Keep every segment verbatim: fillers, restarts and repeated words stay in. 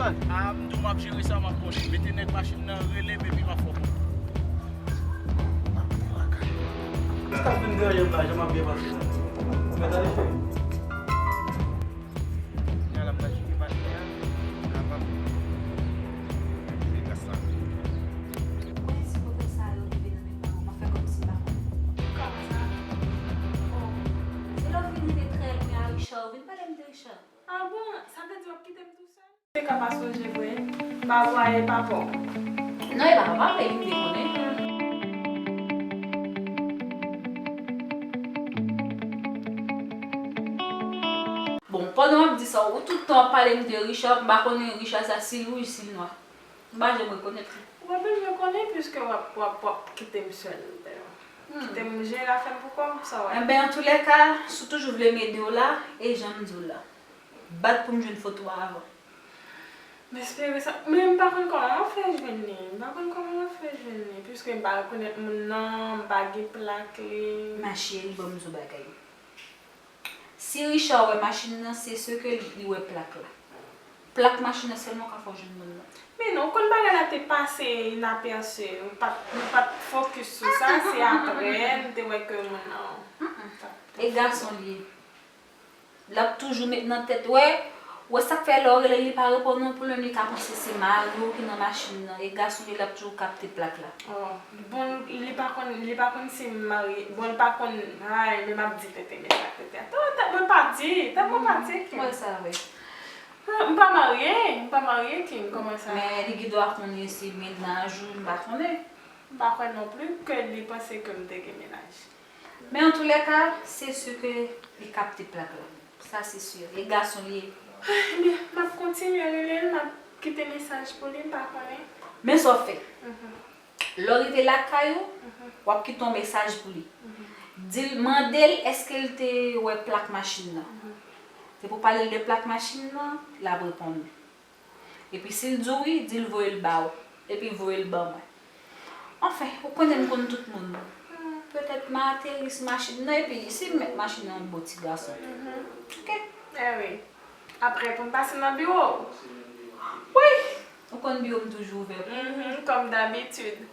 Ah, m di w m ap jere sa, m ap konnen. Mete nèg machin nan, rele m epi m ap fè w konnen. Sa k ap vin dèyè m la, jan m ap byen pase la. Mèt ale, cheri. Kounya la m pral tcheke patnè a, pou m kapab retire gaz la. Ou konnen si kote sa yo rive nan men pa w, m ap fè kòmsi m pa konnen. Kòman sa? Oh, se lè w vin rive trè lwen a Richard, ou vin pale m de Richard. Ah bon? Sa vle di w ap kite m tousèl? Te ka pa sonje vre, pa vwaye papa w. Non, e pa papa m, e li m te konnen. Bon, pandan w ap di sa, ou tout tan w ap pale m de Richard, m pa konnen Richard sa si l wouj, si l nwa. M pa janm rekonèt li. Ou pa bezwen konnen, piske w ap, w ap, w ap kite m sèl. Kite m jere afè m pou kò m, sa w ap. Enben, antoulèka, si w toujou vle m ede w la, e jan m di w la. Bat pou m jwenn foto a avan. M espere sa. Men m pa konn kòman m ap fè jwenn li. M pa konn kòman m ap fè jwenn li. Piske m pa rekonèt moun nan, m pa gen plak li. Ma chérie, ban m di w bagay. Si Richard wè machin nan, se si ke li, li wè plak la. Plak machin nan sèlman ka fè w jwenn moun nan. Men non, w konn bagay la te pase inapèse. M pa t, m pa t fokis sou sa, se aprè m te wè ke moun nan. E gason li ye. L ap toujou met nan tèt, wè, wè sa k fè lè w rele l, li pa reponn ou, pwoblèm li ka panse se mari w ki nan machin nan, e gason li, l ap toujou kapte plak la. Oh, bon, li pa konn, li pa konn si m marye, bon, li pa konn, ay, men m ap di tenten, men sa k tenten. Tèt mwen pa di, tèt mwen pa di, Kim. Wè sa, wè. Ah, m pa marye, m pa marye, Kim, kòman sa? Men li gen dwa konnen si mennaj ou, m pa konnen. M pa kwè non plis ke li panse ke m te gen mennaj. Men antoulèka, se si ke li kapte plak la. Sa se si. E gason li ye. Ebyen, m ap kontinye rele l, m ap kite mesaj pou li, m pa konnen. Men sa w fè. Lè w rive lakay ou, w ap kite yon mesaj pou li. Di l, mande l èske l te wè plak machin nan. Se pou w pale l de plak machin nan, l ap reponn ou. Epi si l di w wi, di l voye l ba w. Epi voye l ban mwen. Anfen, ou konnen m konn tout moun. Petèt m a ateri sou machin nan, epi si m mèt machin nan yon bon ti gason. Oke? Eh wi. Aprè, pou m pase nan biwo w. Wi! Ou konn biwo m toujou ouvè pou ou. Kòm dabitid.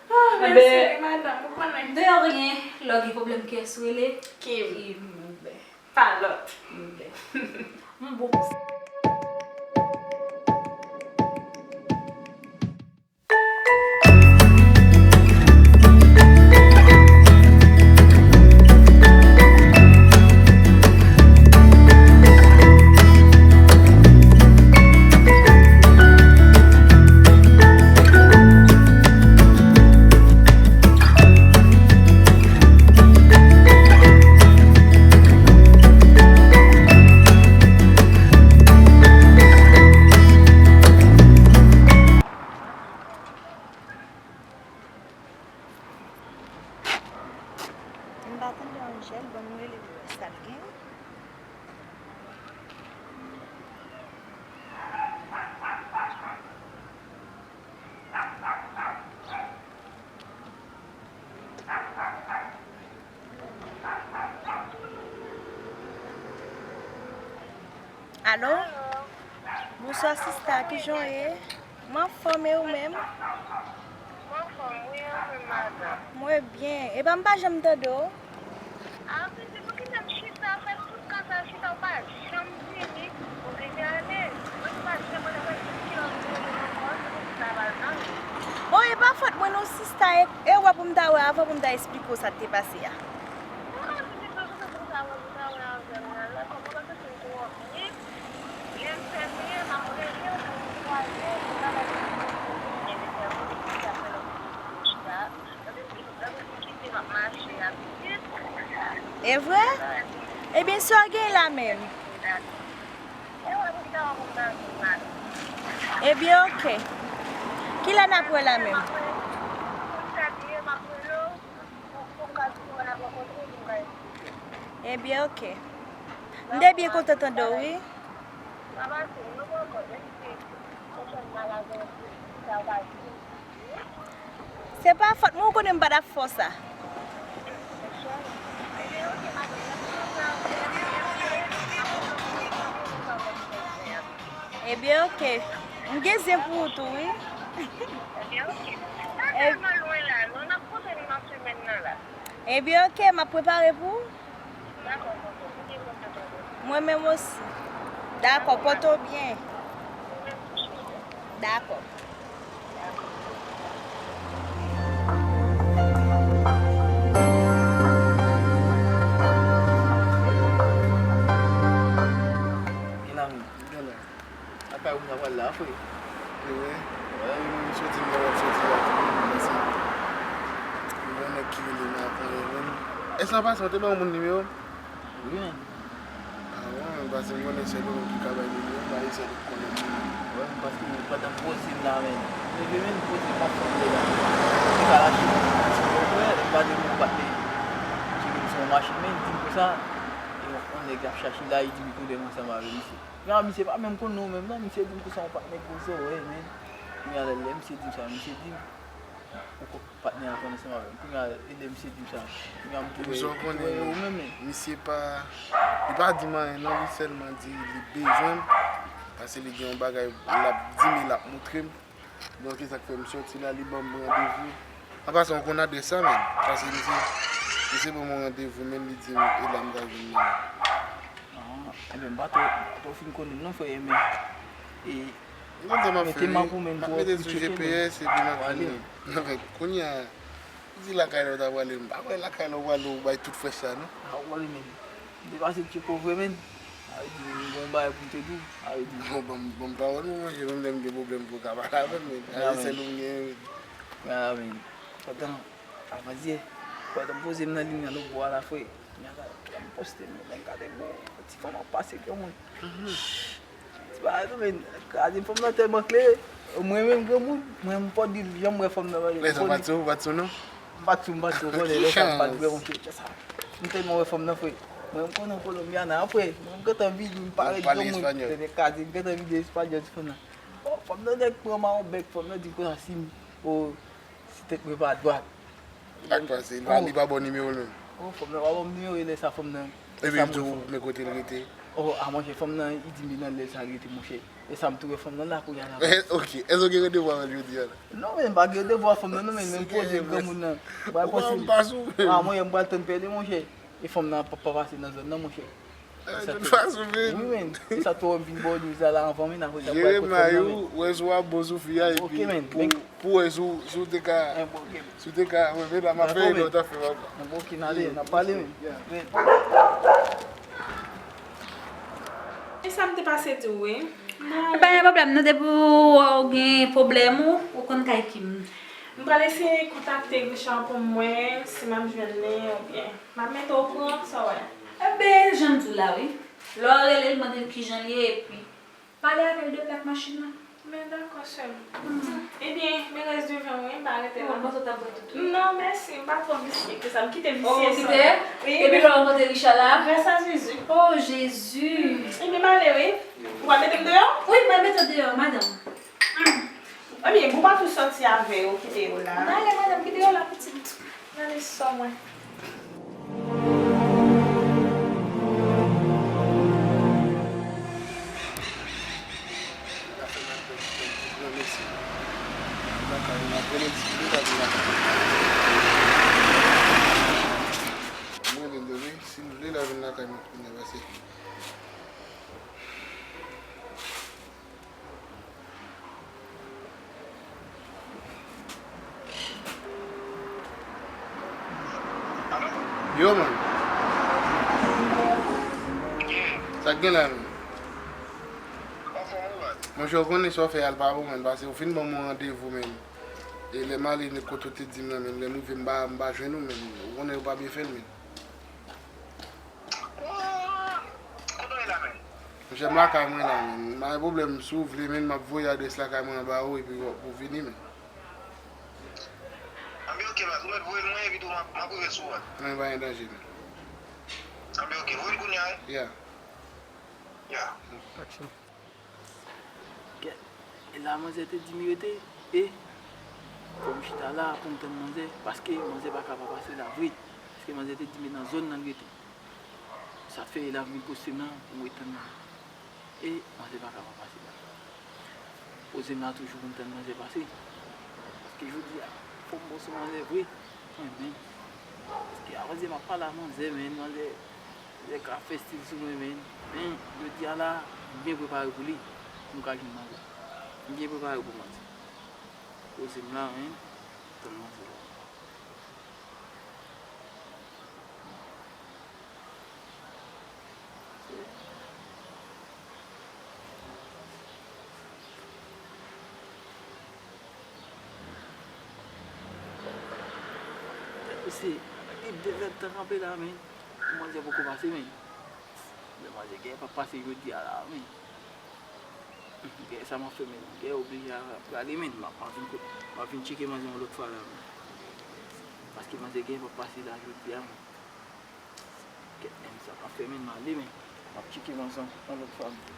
Ah, mèsi wi, madanm, ou konnen. De rien, lè w gen pwoblèm, kiyès rele? Kim. Kim, ben. Pa lòt. M bon. M pa tande Angèle, ban m rele pou wè sa l gen. Alo? Alo? Bonswa sista, kijan w ye? M anfòm, e ou menm? M anfòm wi, anfòm madanm. Mwen byen. Epa m pa janm tande w. Amen, se poukisa m chita, fè tout kan sa chita, ou pa janm vini, ou vini ale. Mwen pa janm, mwen pa janm kilè w vini ankò, se pou sa pa nan. O, e pa fòt mwen non sista, e, e w wè pou m ta wè avan pou m ta esplike w sa k te pase a. Non, se te bezwen pou m ta wè, pou m ta wè avè w la, la, kòman, paske se twò byen. Lè m fèmen an, m ap rele w pou m kwaze, pou m ta wè si m gen de fè moun ki ap fè lòt chita. E vre? Ebyen, sa w gen la menm? Ebyen, oke. Kilè n ap wè la menm? Ebyen, oke. M te byen kontan tande w, wi. Se pa fòt mwen, ou konnen m pa t ap fè w sa. Ebyen, oke. M gen zen pou ou tou, wi. Ebyen, oke. Pa tèlman lwen la, non, n ap kontre nan semèn nan la. Ebyen, oke, m ap prepare pou ou. Dakò, tonton. Mwen menm osi. Dakò, pòte w byen. Dakò. Gen la menm. Gen la. Lakay ou m ta pral la, frè. E vre? Wè, wi, m soti, m ta pral soti la tou, m panse. M gen yon nèg ki rele m avan, e menm. Èske an pasan, ou te ban yon moun nimewo m? Wi, men. A bon, men paske m konnen sèl ou menm ki ka bay nimewo m, pa gen sèl ou k konnen moun. Wè, men paske ou pa t ap poze m la, men. Leve, men, poze m pa fanm de la. Ou ka lache m. Ou wè, m pa de moun pa te tcheke m sou yon machin, men, di m konsa. E yon, yon nèg ap chache la, li di m konnen m ansanm avè misye. Kounya misye pa menm konn non menm non, misye di m konsa yon patnè gwo zòrèy, men. Kounya lè, lè misye di m sa, misye di m, ou ko-, patnè a konn ansanm avè m. Kounya, e lè misye di m sa, kounya m tou wè, tou wè yo menm, men. Misye pa, li pa di m anyen non, li sèlman di li bezwen m, paske li gen yon bagay l ap di m e l ap montre m. Donk, e sa k fè m soti la, li ban m randevou. An pasan, ou konn adrès la, men. Paske misye, misye ban m yon randevou, men li di m, e la m pral jwenn li. Ah, ebyen, m pa twò, twò fin konnen non, frè, men. E, mete m ak ou, men, pou w tcheke, men. Mete sou G P S, epi m ap vini. Non, men, kounye a, ou di lakay la ou ta prale, m pa kwè lakay la ou prale, ou bay tout frèch la, non. Ah, ou prale, men. M te pase tcheke w vre, men. A vle di, m gen yon bagay pou m te di w. A vle di. Bon, ban m, ban m pawòl ou, monchè, menm lè m gen pwoblèm pou w ka pale avè m, men. A vle di, sèl ou m genyen, men. Ah, men. Pandan, avantyè, pandan m poze m nan liy nan lòt bò a la, frè. Kounya la, m poste m, men gade, bon, ti fanm ap pase granmoun. Ti bagay tou, men, kraze fanm nan tèlman klere. Mwen menm granmoun, mwen m pa di l janm wè fanm nan, lè sa w pa t sou, w pa t sou non? M pa t sou, m pa t sou, konnen lè sa m pa t vrèman sou, sa. M tèlman wè fanm nan, frè. Mwen m konnen Kolonbyana, apre, mwen m gentan vini, m parèt granmoun, tèlè kraze, m gentan vini espanyòl ti fanm nan. Oh, fanm nan nèk pran m a yon bèk, fanm nan di m konsa si m, oh, si tèt mwen pa dwat. Sa k pase? Li pa, li pa ba w nimewo l menm? Oh, fanm nan pa ban m nimewo, e lè sa fanm nan. Epi li di w men kote l rete? Oh, a monchè, fanm nan, li di m nan lè sa l rete, monchè. E sa m tou wè fanm nan la, kounye a la. Ok, èske w gen randevou avè l jodi a la? Non, men m pa gen randevou ak fanm nan, non, men m poze granmoun nan. Ou pa, ou pa sou menm. A, mwen, m pral tann pèlen, monchè. E fanm nan pa, pa pase nan zòn nan, monchè. Eh, tout fason, men. Wi, men. Se sa tou, m vin ba w news la, la anvan, men, apre sa, pou al pran fanm nan, men. Jeremay, ou wè si w ap bon sou fi a, epi pou, pou wè si w, si w te ka, si w te ka, men, men la, m ap fè, lè w ta fè, papa. Bon, ok, n ale, n ap pale, men. Men. E sa m te pase di w, wi. Pa gen pwoblèm, non, depi w wè w gen pwoblèm, ou, ou konn kay Kim. M pral eseye kontakte Richard pou m wè si m ap jwenn li, oubyen. M ap mete w okouran, sa w wè. Ebyen, jan m di w la, wi. Lè w rele l, mande l kijan l ye, epi pale avè l de plak machin nan. Men dakò, sè m. Ebyen, men rès devan, wi, m pa rete la. Bon, m panse w t ap bwè tout, wi. Non, mèsi, m pa twò visye ke sa. M kite visye sa. Oh, ou kite? Wi. Epi lè w rankontre Richard la? Grâce à Jésus. Oh, Jezi. Ebyen, m ale, wi. Ou pral mete m deyò? Wi, m pral mete w deyò, madanm. Ebyen, bon, pa tou sòti avè yo, kite yo la. N ale, madanm, kite yo la, pitit. N ale sò mwen. Mwen, si l vle, l a vin lakay mwen kounye a, pase. Yo, man. Sa k gen la, man? Monchè, ou konnen sa w fè a l pa bon, man, paske ou fin ban m yon randevou, man. E lè m ale kote w te di m nan, man, lè m rive m pa, m pa jwenn ou, man. Ou konnen yo pa byen fè l, man. Kote w ye la menm? Monchè, m lakay mwen la menm. M pa gen pwoblèm, si w vle menm, m ap voye adrès lakay mwen an ba ou epi w, pou w vini menm. Anben, oke, baz, ou mèt voye l mwen epi tou m ap, m ap rive sou ou a. Anben, pa gen danje menm. Anben, oke, voye l kounye a, wi. Ya. Ya. Action. Kèt, e la manzè te di m rete, e fò m chita la pou m tann manzè, paske manzè pa ka pa pase la vre, paske manzè te di m e nan zòn nan l rete. Sa t fè e la m vin poste m nan pou m ret tann manzè. E manzè pa ka pa pase la. Poze m la toujou pou m tann manzè pase. Paske jodi a, fò m bon sou manzè vre. Mwen menm. Paske avan se m ap pale a manzè, men manzè, manzè ka fè stil sou mwen, men. Men, jodi a la, m byen prepare pou li. Pou m ka jwenn manzè. M byen prepare pou manzè. Poze m la, men. Tann manzè la. Mesye, gen de zèdtan kanpe la, men. Manzè poko pase, men. Men manzè gen pa pase jodi a la, men. Gen sa m ap fè, men. Gen oblije a prale, men. M ap, m ap vin ko-, m ap vin tcheke manzè yon lòt fwa la, men. Paske manzè gen pa pase la jodi a, men. Kèt, men sa pa fè, men, m ale, men. M ap tcheke manzè yon lòt fwa, men.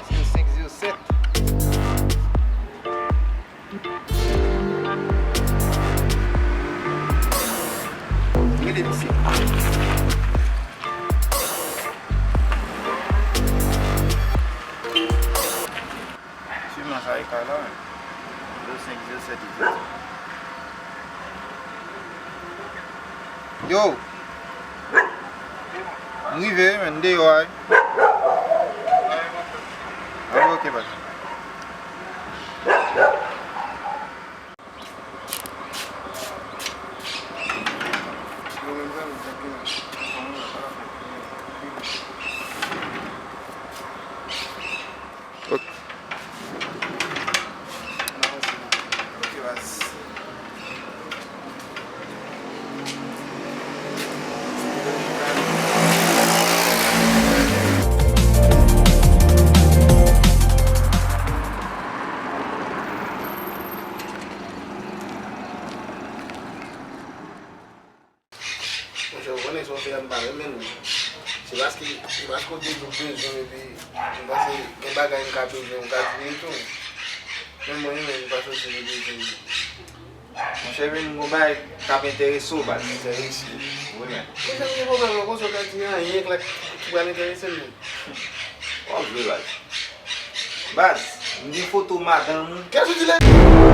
Zewo senk zewo sèt. Rele misye. Swiv nan sa e kay la, men. Zewo senk zewo sèt egzakteman. Yo! M rive wi, men, m deyò a wi. Ah, ok, baz. Ok. Ok, baz. Monchè, ou konnen sa w fè a, m pa renmen l. Se paske, se paske w te di w bezwen m, epi m panse gen bagay m ka bezwen, m ka di l tou. Men mwen menm, m pa soti m bezwen li. Monchè, men m gon bagay k ap enterese w, baz. Enterese? Wi, men. Monchè, m gen pwoblèm nan konsa, w ka di anyen k la ki pral enterese m, men. W ap jwe, baz. Baz, m gen foto madanm ou. Kè sou di lè.